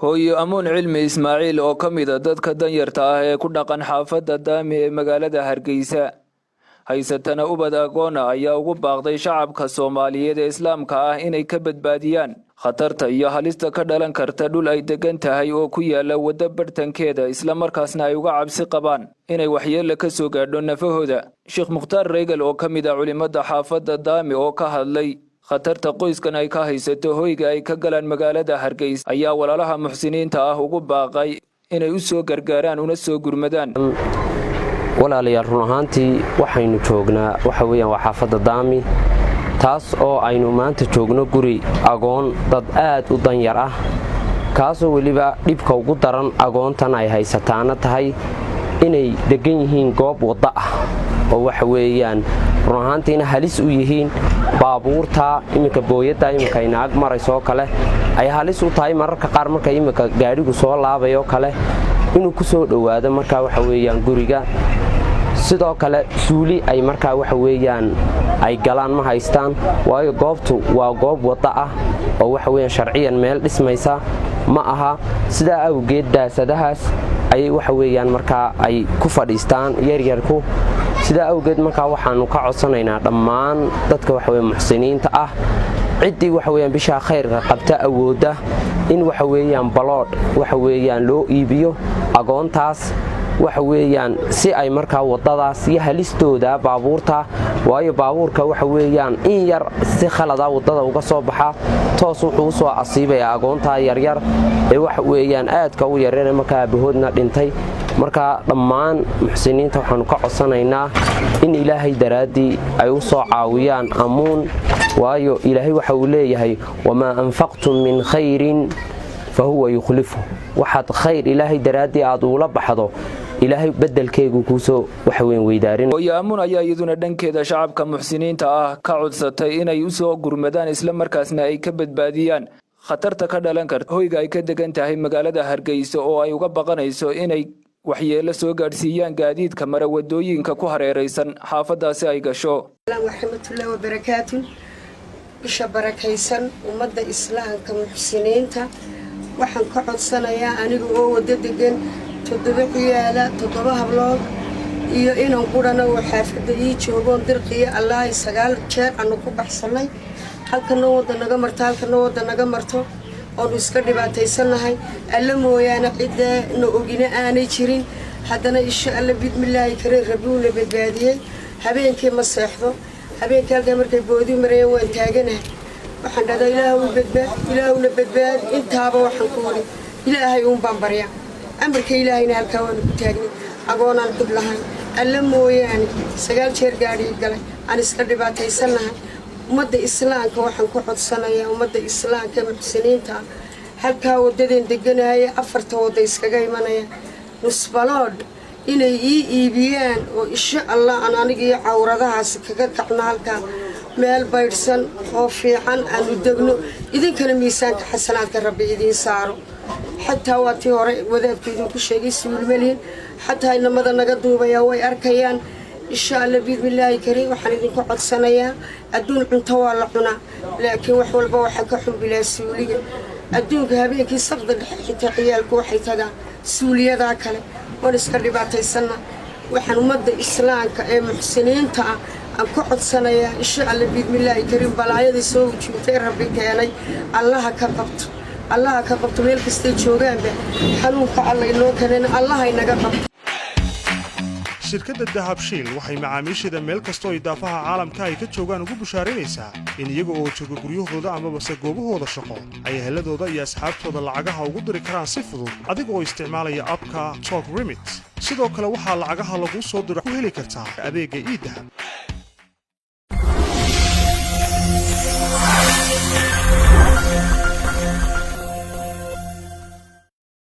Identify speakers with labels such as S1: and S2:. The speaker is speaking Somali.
S1: Hooyo Amuun Cilmi Ismaaciil oo ka mid ah dadka danyarta ah ee ku dhaqan xaafadda Daami ee magaalada Hargeysa, haysatana ubad agoona, ayaa ugu baaqday shacabka Soomaaliyeed ee Islaamka ah inay ka badbaadiyaan khatarta iyo halista ka dhalan karta dhul ay degan tahay oo ku yaala waddo barhtankeeda, islamarkaasna ay uga cabsi qabaan inay waxyeelo ka soo gaadho nafahooda. Sheekh Mukhtaar Reegal oo ka mid ah culimada xaafadda Daami oo ka hadlay khatarta qoyskan ay ka haysato hoyga ay ka galaan magaalada Hargeysa ayaa walaalaha muxsiniinta ah ugu baaqay inay u soo gargaaraan una soo gurmadaan.
S2: Walaalayaal, run ahaantii waxaynu joognaa waxa weeyaan waa xaafadda Daami, taas oo aynu maanta joogno guri agoon, dad aad u danyar ah, kaasoo weliba dhibka ugu daran agoontan ay haysataana tahay inay deggan yihiin goob wadda ah oo waxa weeyaan run ahaantiina halis u yihiin baabuurta. Iminka booyadda iminka inaag maraysoo kale ay halis u tahay mararka qaar, marka iminka gaadhigu soo laabayoo kale inuu ku soo dhowaado markaa waxa weeyaan guriga. Sidoo kale suuli ay markaa waxa weeyaan ay galaan ma haystaan, waayo goobtu waa goob wadda ah oo waxa weeyaan sharciyan meel dhismaysa ma aha. Sidaa awgeed daasadahaas ayay waxa weeyaan markaa ay ku fadhiistaan yaryarku. Sidaa awgeed markaa waxaannu ka codsanaynaa dhammaan dadka waxaweya muxsiniinta ah, ciddii waxa weyaan bishaa khayrka qabta awoodda, in waxa weeyaan baloodh waxa weeyaan loo iibiyo agoontaas, waxa weeyaan si ay markaa waddadaas iyo halistooda baabuurta, waayo baabuurka waxa weeyaan in yar si khalada waddada uga soo baxa, toos wuxuu u soo asiibayaa agoontaa yaryar ee waxa weeyaan aadka u yaryar, markaa aabahoodna dhintay. Marka dhammaan muxsiniinta waxaannu ka codsanaynaa in Ilaahay daraaddii ay u soo caawiyaan Amuun, waayo Ilaahay waxa uu leeyahay: "وما أنفقتم من خير فهو يخلفه." Waxaad khayr Ilaahay daraaddii aad uula baxdo, Ilaahay bedelkeegu kuusoo waxweyn weydaarin.
S1: Hooyo Amuun ayaa iyaduna dhankeeda shacabka muxsiniinta ah ka codsatay inay u soo gurmadaan, islamarkaasna ay ka badbaadiyaan khatarta ka dhalan karta hoyga ay ka degan tahay magaalada Hargeysa, oo ay uga baqanayso inay waxyeelo soo gaadhsiiyaan gaadiidka mara wadooyinka ku hareeraysan xaafadaasi ay gasho.
S3: Waraxmatullaahi wabarakaatu. Bisha barakaysan, ummadda Islaamka muxsiniinta waxaan ka codsanayaa, aniga oo wado degan, toddoba ciyaala, toddoba hablood iyo inan qurana oo xaafadda ii joogoon dirqiyo Allaahi sagaal jeer aanu ku baxsannay. Halkana wadda naga marto, halkana wadda naga marto, oonu iska dhibaataysannahay. Alla mooyaane ciddee na ogina aanay jirin. Haddana insha Alla bidmillaahi kare Rabbiuuna badbaadiyey. Habeenkii ma seexdo. Habeenkii halkaa markay boodi marayeen waan taaganahay. Waxaan dhahdaa: "Ilaahw badbaad, Ilaahwna badbaad." Intaaba waxaan ku wari Ilaahay uun baan barya. Amarka Ilaahayna halkaa waanu ku taagnay. Agoonaan cid lahayn Alla mooyaane, sagaal jeer gaadhii galay, aan iska dhibaataysannahay. Ummadda Islaamka waxaan ku codsanayaa, ummadda Islaamka muxsiniinta ah, halkaa waddadeen deganaya, afarta wadda iskaga imanaya, nusbaloodh inay ii iibiyaan oo insha Allah aan aniga iyo cawradahaasi kaga kacno, halkaa meel baydhsan oo fiican aanu degno. Idinkana miisaanka xasanaadka Rabbi idiin saaro. Xataa waa tii hore wadaadku idinku sheegay, suulmalihin. Xataa inamada naga duubayaa way arkayaan. Insha Alla biidmillaahi kariim waxaan idinku codsanayaa, adduun cunto waa la cunaa, laakiin wax walba waxaa ka xunbilaa suuliga. Adduunka habeenkii sabda dhexe xitaa ciyaalku waxay tagaan suuliyadaa kale. Waan iska dhibaataysanna. Waxaan ummadda Islaamka ee muxsiniinta ah aan ku codsanayaa, insha Alla biidmillaahi kariim, balaayadii soo wujuubtay Rabbi keenay Allaha ka qabto, Allaha ka qabto. Meel kastay joogaanba xanuunka Alla inoo keenayna Allaha inaga qabto.
S4: Shirkadda Dahabshiil waxay macaamiisheeda meel kastoo idaafaha caalamka ay ka joogaan ugu bushaaraynaysaa in iyaga oo jooga guryahooda amabase goobahooda shaqo ay eheladooda iyo asxaabtooda lacagaha ugu diri karaan si fudud, adiga oo isticmaalaya app-ka Talk Remit. Sidoo kale waxaa lacagaha laguu soo diro ku heli kartaa adeegga eDahab.